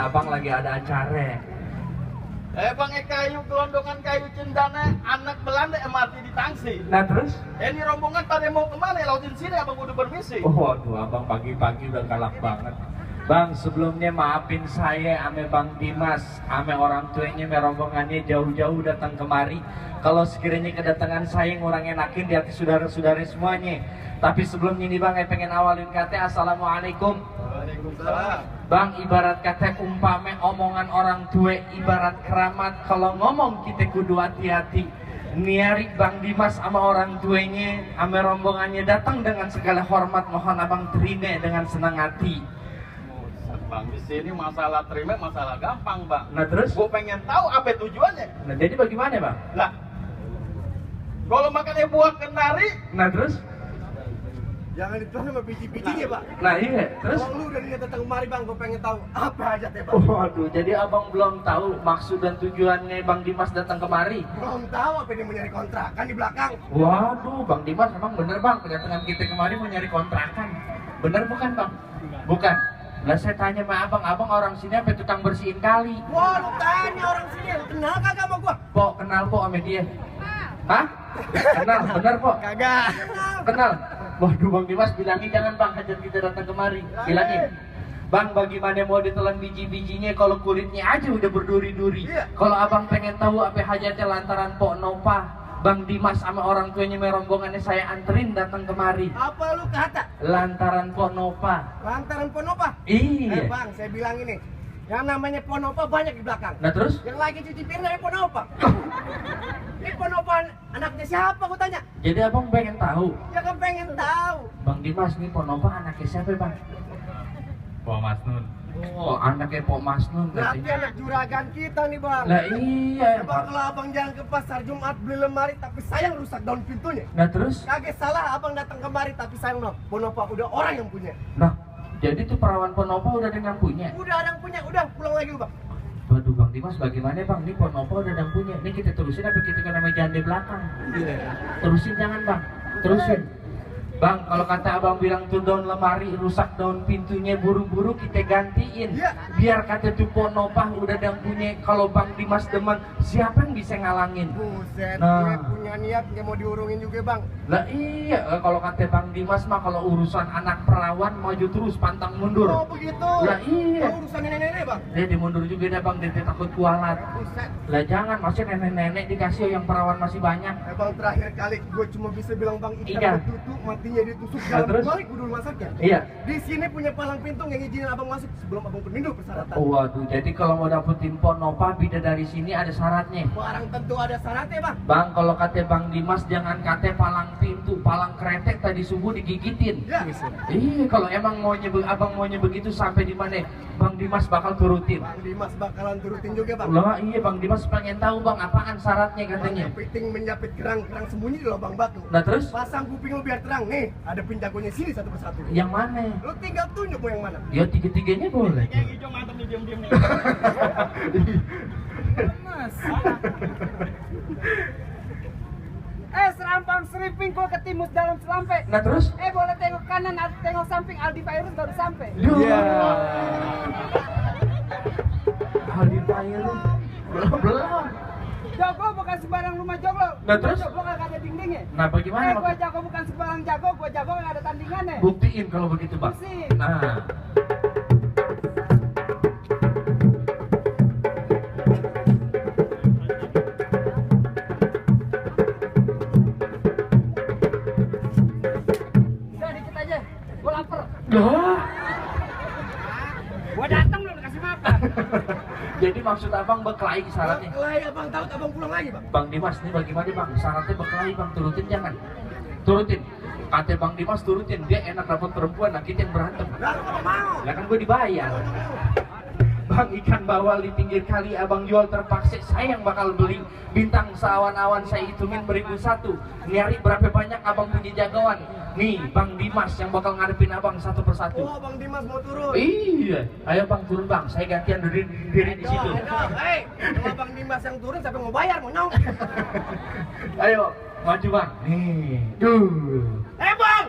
Abang lagi ada acara. Bang kayu gelondongan kayu cendana anak Belanda MRT di Tangsi. Nah terus? Ini rombongan pada mau kemana? Lautin sini abang udah permisi. Oh waduh, abang pagi-pagi udah galak banget. Bang, sebelumnya maafin saya ame Bang Dimas, ame orang tuanya, ame rombongannya jauh-jauh datang kemari. Kalau sekiranya kedatangan saya ngurang enakin di hati saudara-saudara semuanya. Tapi sebelumnya ini Bang, saya pengen awalin kata Assalamualaikum. Waalaikumsalam. Bang, ibarat kata umpame omongan orang tua ibarat keramat. Kalau ngomong kita kudu hati-hati. Niari Bang Dimas sama orang tuanya, sama rombongannya datang dengan segala hormat. Mohon abang terima dengan senang hati. Bang, di sini masalah terima masalah gampang Bang. Nah terus? Gue pengen tahu apa tujuannya. Nah jadi bagaimana Bang? Lah, kalau makannya buah kenari, Nah terus? Jangan dituan sama biji-bijinya, Pak. Nah iya, terus? Bang, lu udah niat datang kemari, Bang. Gue pengen tahu apa aja teh, Bang. Waduh, jadi abang belum tahu maksud dan tujuannya Bang Dimas datang kemari. Belum tahu apa dia mau nyari kontrakan di belakang. Waduh, Bang Dimas emang bener Bang, kedatangan kita kemari mau nyari kontrakan. Bener bukan Bang? Bukan. Lah saya tanya sama abang orang sini apa tukang bersihin kali? Wah, lu tanya orang sini, lu kenal kagak sama gua? Pok, kenal Pok sama dia? Hah? Kenal, bener Pok? Kagak. Kenal? Waduh Bang Dimas bilangin jangan Bang hajar kita datang kemari. Bilangin. Bang, bagaimana mau ditelan biji-bijinya kalau kulitnya aja udah berduri-duri. Iya. Kalau abang pengen tahu apa hajatnya lantaran Pok Nopa, Bang Dimas sama orang tuanya rombongannya saya anterin datang kemari. Apa lu kata? Lantaran Pok Nopa. Lantaran Ponopa? Iya. Bang, saya bilang ini. Yang namanya Ponopa banyak di belakang. Nah terus? Yang lagi cuci piring namanya Ponopa. Ini Ponopa anaknya siapa gua tanya? Jadi abang pengen tahu. Ya kan pengen tahu. Bang Dimas nih Pok Nopa anaknya siapa Bang? Pok Masnun. Oh anaknya Pok Masnun Berarti katanya. anak juragan kita nih, Bang. Lah iya Bang, kalau abang jalan ke pasar Jumat beli lemari tapi sayang rusak daun pintunya. Nah terus? Kagak salah abang datang kemari tapi sayang no. Ponopa udah orang yang punya. Nah jadi tuh perawan Pok Nopa udah ada yang punya. Udah ada yang punya, udah pulang lagi lu, Bang. Waduh Bang Dimas bagaimana Bang? Ini Pok Nopa udah ada yang punya. Ini kita terusin apa kita kena meja di belakang? Terusin jangan Bang. Terusin. Bang, kalau kata abang bilang tuh daun lemari rusak daun pintunya buru-buru kita gantiin. Iya. Biar kata tuh Pok Nopa udah ada yang punya. Kalau Bang Dimas demen, siapa yang bisa ngalangin? Buset, Nah. gue punya niat nggak mau diurungin juga, Bang. Lah iya, kalau kata Bang Dimas mah kalau urusan anak perawan maju terus pantang mundur. Oh begitu. Lah iya. Oh, urusan nenek-nenek, Bang. Dia dimundur juga dah Bang, dia takut kualat. Buset. Lah jangan, masih nenek-nenek dikasih yang perawan masih banyak. Bang, terakhir kali gue cuma bisa bilang Bang Iya. ikan betutu matinya ditusuk Nah, dalam terus? balik gue dulu masaknya. Iya. Di sini punya palang pintu yang ngizinin abang masuk sebelum abang penuh persyaratan. Oh, waduh, jadi kalau mau dapetin Pok Nopa bidadari sini ada syaratnya. Barang tentu ada syaratnya, Bang. Bang, kalau kata Bang Dimas jangan kata palang pintu, palang kretek tadi subuh digigitin. Ya. Iya, kalau emang abang maunya begitu sampai di mana Bang Dimas bakal turutin. Bang Dimas bakalan turutin juga, Bang. Lah iya Bang Dimas pengen tahu Bang apaan syaratnya katanya. Piting menjapit kerang-kerang sembunyi di lubang batu. Nah terus? Pasang kuping lu biar terang. Nih, ada penjagonya sini satu persatu. Yang mana? Lu tinggal tunjuk mau yang mana. Ya tiga-tiganya boleh. Yang hijau mantap nih diam-diam nih. Mas. Serampang seriping gua ketimus dalam selampe. Nah terus? Boleh tengok kanan, tengok samping, Aldi Virus baru sampai. Iya. Aldi Virus belum. Jago bukan sembarang rumah joglo. Nah, terus? Joglo kagak ada dindingnya. Nah bagaimana? Gua jago bukan sembarang jago, gua jago nggak ada tandingannya. Buktiin kalau begitu Bang. Buktiin. Nah. Udah dikit aja, gua lapar. Loh. Gua datang lu kasih makan. Jadi maksud abang berkelahi syaratnya. Berkelahi abang tahu abang pulang lagi, Bang. Bang Dimas nih bagaimana Bang? Syaratnya berkelahi Bang, turutin jangan. Turutin. Kata Bang Dimas turutin, dia enak dapat perempuan, nah kita yang berantem. Lah, lu apa mau? Lah kan gue dibayar. Bang, ikan bawal di pinggir kali abang jual terpaksa, saya yang bakal beli. Bintang seawan-awan saya hitungin beribu satu. Nyari berapa banyak abang punya jagoan. Nih Bang Dimas yang bakal ngadepin abang satu persatu. Oh, Bang Dimas mau turun. Iya, ayo Bang turun Bang, saya gantian diri di situ. Hei, kalau Bang Dimas yang turun siapa yang mau bayar, monyong? Ayo, maju Bang. Nih, duh. Bang!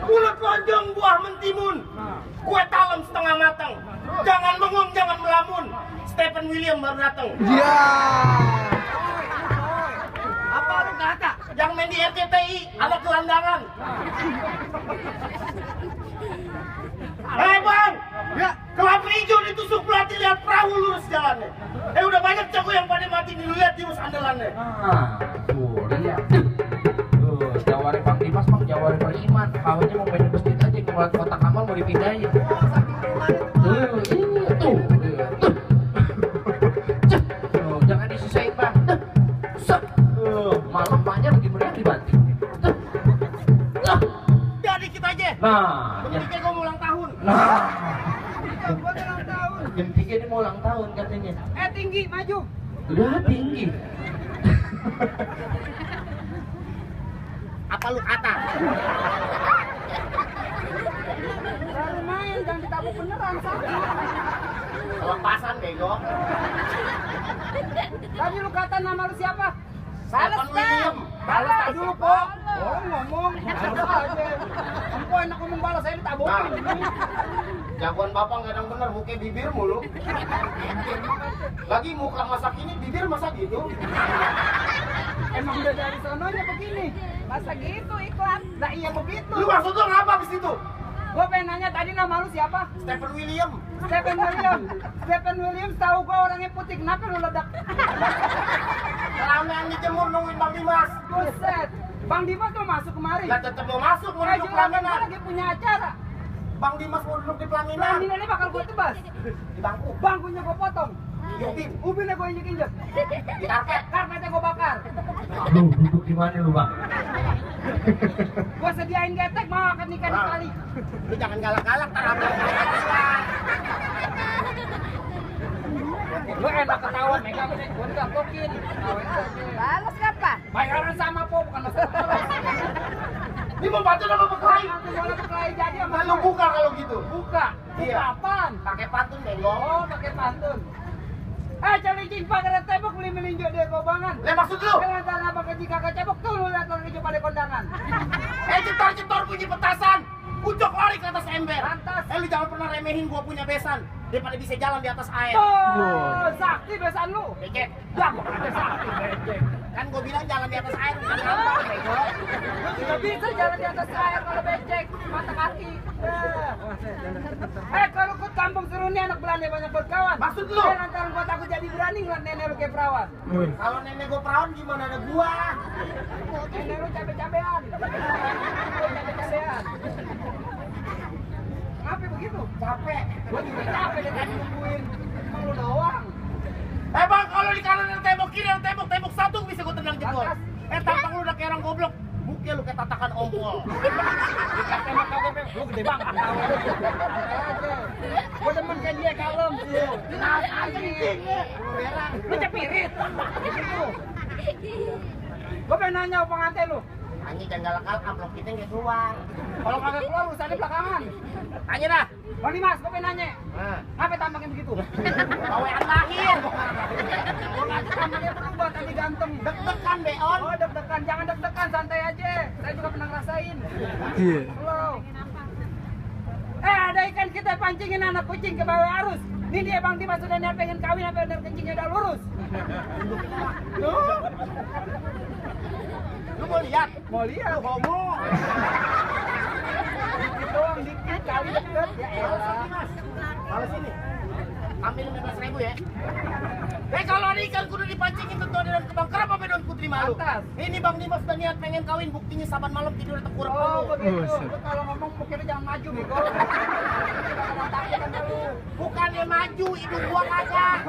Mulut lonjong buah mentimun, kue talam setengah matang. Jangan bengong, jangan melamun. Stephen William baru datang. Ya. Apa lu kata? Yang main di RCTI ada gelandangan. Bang, ya kelapa hijau ditusuk pelatih, lihat perahu lurus jalannya. Udah banyak jago yang pada mati nih, lu lihat jurus andalannya. Tuh, lihat. Tuh, jawari Bang Dimas, Bang, jawari beriman. Kawannya mau main di masjid aja, ke kotak amal mau dipindahin. Tuh, iya, tuh. Tuh, jangan disisain Bang. Malam banyak lagi meriah dibanting. Udah dikit aja. Nah, Bentuknya gue mau ulang tahun. Gua ulang tahun. jam 3 dia mau ulang tahun katanya. Tinggi, maju. Udah tinggi. Apa lu kata? Baru main, jangan ditabuk beneran, sakit. Kelepasan bego. Tadi lu kata nama lu siapa? Stephen William. Balas tak dulu, Pok. Oh, ngomong. Ada aja. Empo enak ngomong balas, saya ditabokin. Jagoan bapak nggak ada yang bener, muka bibir mulu. Lagi muka masak ini, bibir masak gitu. Emang udah dari sononya begini. Masa gitu iklan? Nah iya begitu. Lu maksud lu ngapa abis itu? Gua pengen nanya tadi nama lu siapa? Stephen William. Stephen William. Stephen William tahu gua orangnya putih, kenapa lu ledak? Ramean dijemur nungguin Bang Dimas. Buset. Bang Dimas mau masuk kemari. Lah tetep mau masuk, mau Kayak duduk jelas gua pelaminan. lagi punya acara. Bang Dimas mau duduk di pelaminan. Pelaminan ini bakal gua tebas. Di bangku. Bangkunya gua potong. Yubin. Ubinnya gua injek-injek. Di karpet. Karpetnya gua bakar. Lu duduk di mana lu Bang? Gua sediain getek mau akan nikah di kali. Lu jangan galak-galak, tar ambil. Lu enak ketawa, megang gua enggak tokin. Balas apa? Bayaran sama po, bukan masalah. Ini mau bantu apa berkelahi? Nanti gua berkelahi jadi sama Lalu buka kalau gitu. buka. Iya. Apaan? Pakai pantun bego. Oh, pakai pantun. Celincing pakai tembok beli melinjo deh kobangan. Lah maksud lu? Kalau tanah pakai jika kecebok tuh lu lihat orang hijau pada kondangan. Cetor-cetor bunyi petasan. Ucok lari ke atas ember. Lantas. Lu jangan pernah remehin gua punya besan. Daripada bisa jalan di atas air. Oh, sakti besan lu. Becek. Lah, gua ada sakti becek. Kan gua bilang jalan di atas air bukan ngambang bego. Lu juga bisa jalan di atas air kalau becek, mata kaki. Kalau ikut kampung seru nih anak Belanda banyak berkawan. Maksud lu? Lantaran gua takut jadi berani ngeliat nenek lu kayak perawan. Kalau nenek gua perawan gimana ada gua? Nenek lu cabe-cabean. Cabe-cabean. Kenapa begitu? Capek. Gua juga capek deh tadi nungguin. Emang lu doang. Bang, kalau di kanan ada tembok, kiri ada tembok, tembok satu bisa gua tendang jempol. Lantas? Tampang lu udah kayak orang goblok. Muka lu kayak tatakan ompol. Tembak KPP, lu gede banget. Santai aja. Gua demen kayak dia kalem. Nah, anjing. Lu cepirit. Gitu. Gua pengen nanya pengantin lu. Anjing jangan galak-galak, amplop kita nggak keluar. Kalau kagak keluar urusannya belakangan. Tanya dah. Bang Dimas, gua pengen nanya. Nah, Ngapain tampaknya begitu? bawean lahir. Gua nggak tampaknya berubah tadi ganteng. Deg-degan beon. Oh deg-degan, jangan deg-degan, santai aja. Saya juga pernah ngerasain. Iya. Halo. Ada ikan kita pancingin anak kucing ke bawah arus. Ini dia Bang Dimas sudah niat pengen kawin apa benar kencingnya udah lurus. Lu mau lihat? Mau lihat? Homo. Dikit doang, dikit kali deket. Ya elah. Males ini. Ambil 15.000 ya. Kalau ada ikan kudu dipancingin tentu ada daun kebang. Kenapa bedon putri malu? Atas. Ini Bang Dimas udah niat pengen kawin, buktinya saban malam tidur di tengkurap Oh, dulu. begitu. Lu kalau ngomong mukanya jangan maju, Bego. Bukannya maju, hidung gua kagak.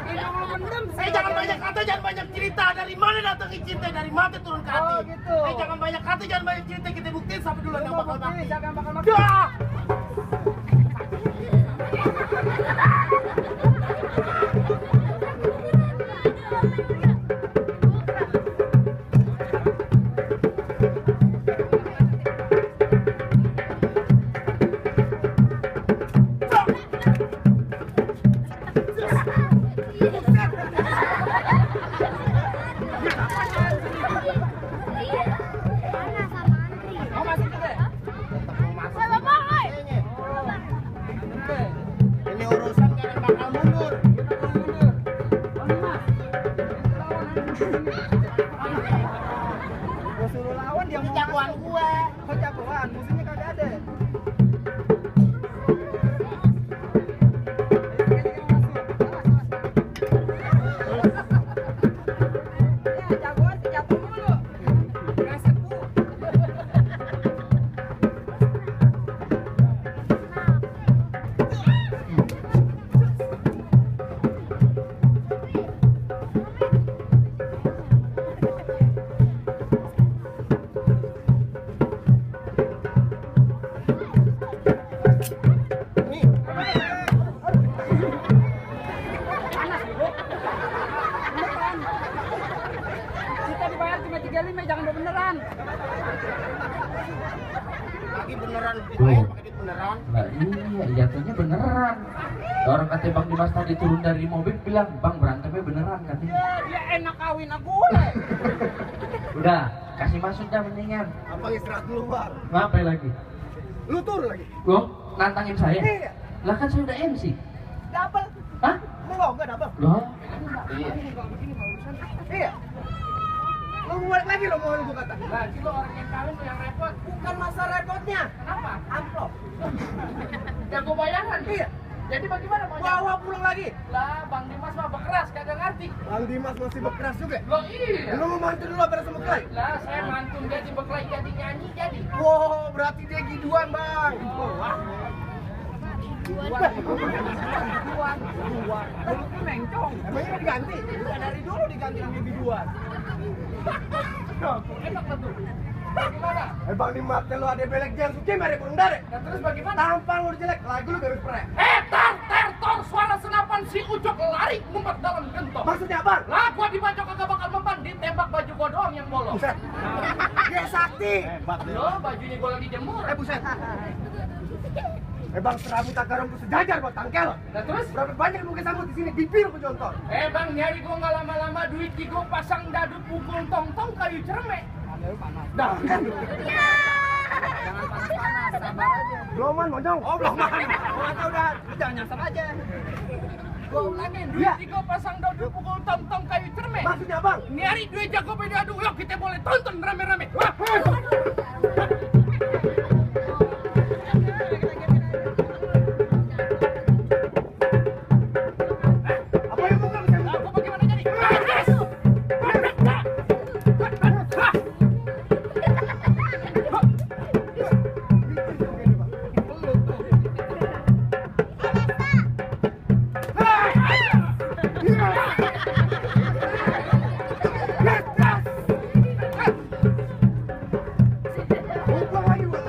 Hidung lu mendem. Jangan banyak kata, jangan banyak cerita. Dari mana datangin cinta, dari mata turun ke hati. Oh, gitu. Jangan banyak kata, jangan banyak cerita. Kita buktiin sampai duluan yang bakal mati. Siapa yang bakal mati? Dah! Mau masuk juga? Ini urusan kalian bakal mundur. Gua suruh lawan dia Ini mau jagoan masuk. gua. Oh, jagoan, musuhnya kagak ada. Ya, jagoan jatuh mulu. Reset bu. Panas, Bu. Beneran. Kita dibayar cuma 35, jangan beneran. Lagi beneran dibayar pakai duit beneran. Nah iya, jatuhnya beneran. Orang kata Bang Dimas tadi turun dari mobil bilang, Bang berantemnya beneran katanya. Ya, dia enak kawin aku gue. Udah, kasih masuk dah mendingan. Apa istirahat dulu, Bang? Ngapain lagi? Lu turun lagi. Loh, nantangin saya? Iya. Lah kan saya udah MC. Double. Hah? Belum, enggak double. Loh? Iya. Lu mau balik lagi lo mau gua kata. Lagi lo orang yang kawin lo yang repot. Bukan masa repotnya. Kenapa? Amplop. Jago bayaran. Iya. Jadi bagaimana mau Bawa pulang lagi. Lah, Bang Dimas mah bekeras, kagak ngerti. Bang Dimas masih bekeras juga. Loh iya. Lu mau mantu dulu apa sama Clay? Lah, saya mantun jadi bekelai jadi nyanyi jadi. Wow, berarti dia giduan, Bang. Giduan. Dulu tuh mencong. Emangnya diganti? Ya, dari dulu diganti namanya giduan. Enak lah tuh. Bagaimana? Bang Dimas lu ada belek jangan suci mere bundar. Nah, terus bagaimana? Tampang lu jelek, lagu lu bebek prek. Tor, suara senapan si Ucok lari ngumpet dalam gentong. Maksudnya apa? Lah, gua dibacok kagak bakal mempan, ditembak baju gua doang yang bolong. Buset. Dia sakti. Loh, bajunya gua lagi jemur. Buset. Bang serabut akar rumput sejajar buat tangkel. Nah, terus? Berapa banyak lu kesambut di sini bibir lu jontor. Bang, nyari gua nggak lama-lama duit di gua pasang dadut pukul tong-tong kayu cermek. Dah. Jangan panas-panas, sabar aja. Bloman monyong. Oh, bloman. Atau udah, lu jangan nyasar aja. Gua ulangin, duit di gua pasang dadut pukul tong-tong kayu cermek. Maksudnya, Bang? Nyari duit jago beda adu, yuk kita boleh tonton rame-rame. Wah. Apa yang mau kamu? Aku bagaimana jadi? Yes! Bukan lagi, Bang.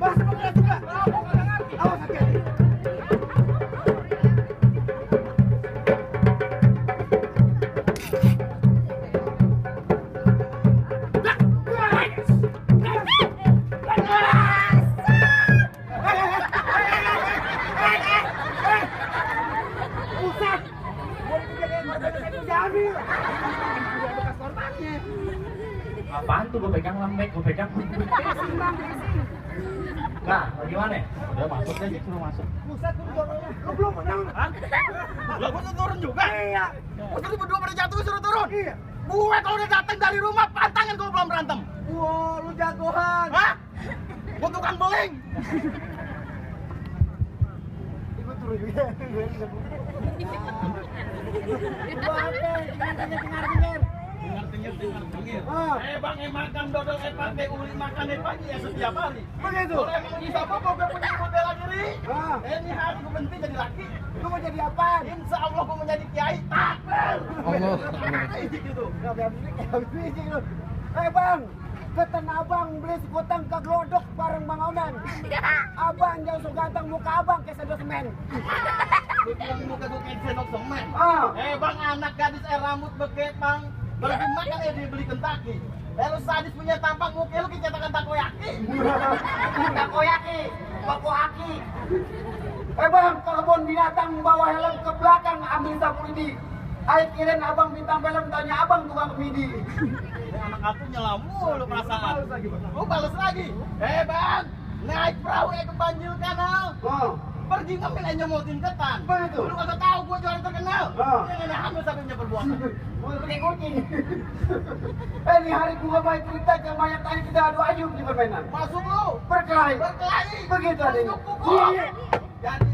Mas, bukan juga. Awas hati-hati. Buset. Gua dijagain martabak saya jadi. Bekas korbannya. Apaan tuh gue pegang lembek, gue pegang. Nah, bagaimana? Udah masuk aja, suruh masuk. Buset, lu belum menang. Hah? Lah gua suruh turun juga. Iya. Gua suruh berdua pada jatuh suruh turun. Iya. Gue kalau udah datang dari rumah pantangin gua belum berantem. Wow, lu jagoan. Hah? Gua tukang beling. Ikut turun juga. Bang, makan dodol, pakai uli makan pagi ya setiap hari. Begitu. Kalau emang bisa apa, gue punya model diri. Ini hari gue berhenti jadi laki. Lu mau jadi apa? Insya Allah gue menjadi kiai takbir. Allah. Gitu. Bang, ketan abang beli sekutang ke glodok bareng Bang Oman. Abang jauh so ganteng, muka abang kayak sendok semen. Lu bilang muka gue kayak sendok semen. Ah. Bang, anak gadis rambut beget bang. Berarti makan dibeli Kentucky. Lu sadis punya tampang muka lu kayak cetakan takoyaki. Takoyaki, takoyaki. Bang, ke kebun binatang bawa helm ke belakang ambil sapu lidi. Ayo kirim abang bintang film tanya abang tukang kemidi. Anak aku nyelam mulu perasaan. Lu balas lagi. Bang, naik perahu ke Banjil Kanal. Pergi ngambil aja nyomotin ketan. Begitu. Lu kagak tahu gua jualan terkenal. Ini nenek hamil sampai nyamper buatan. Mau beli kucing. Ini hari gua main cerita ke mayat tadi kita adu ayub di permainan. Masuk lu. Berkelahi. Berkelahi. Begitu adanya. Pukul. Jadi